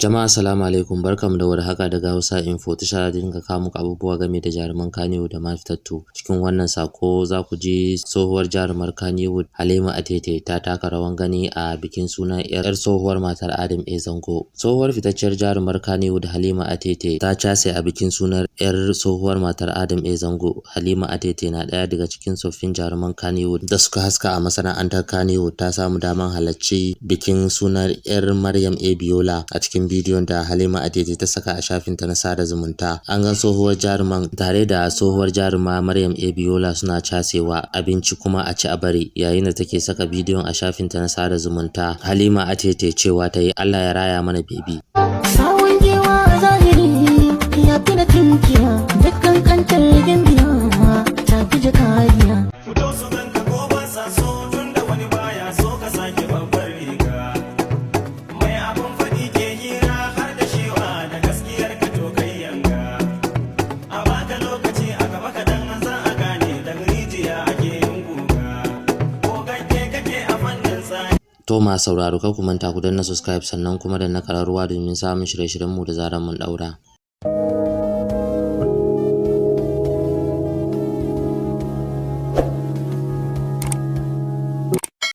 Jama'a, assalamu alaikum, barkamu da warhaka daga Hausa Info, tasha da dinga kawo muku abubuwa game da jaruman Kannywood da ma fitattu. Cikin wannan sako za ku ji tsohuwar jarumar Kannywood Halima Atete ta taka rawan gani a bikin sunan 'yar tsohuwar matar Adam A Zango. Tsohuwar fitacciyar jarumar Kannywood Halima Atete ta case a bikin sunan 'yar tsohuwar matar Adam A Zango. Halima Atete na ɗaya daga cikin tsoffin jaruman Kannywood da suka haska a masana'antar Kannywood. Ta samu damar halarci bikin sunan 'yar Maryam A Biola. A cikin bidiyon da Halima Atete ta saka a shafinta na sada zumunta, an ga tsohuwar jaruman tare da tsohuwar jaruma Maryam A Biola suna casewa abinci kuma a ci a bari. Yayin da take saka bidiyon a shafinta na sada zumunta, Halima Atete cewa ta yi, "Allah ya raya mana baby." Sawun giwa a zahiri ya fi na tunkiya, dukkan kantar gimbiya ta fi jakariya. Fito su ganka ko ba sa so, tun da wani baya so ka sake babbar riga. Mai abun faɗi ke hira har da shewa da gaskiyar ka, to kai yanga. A baka lokaci, a gaba kaɗan za a gane daga rijiya ake yin guga. Ko ganke kake a fannin tsari. To, masu sauraro, kar ku manta ku danna subscribe, sannan kuma danna kararruwa domin samun shirye-shiryenmu da zarar mun daura.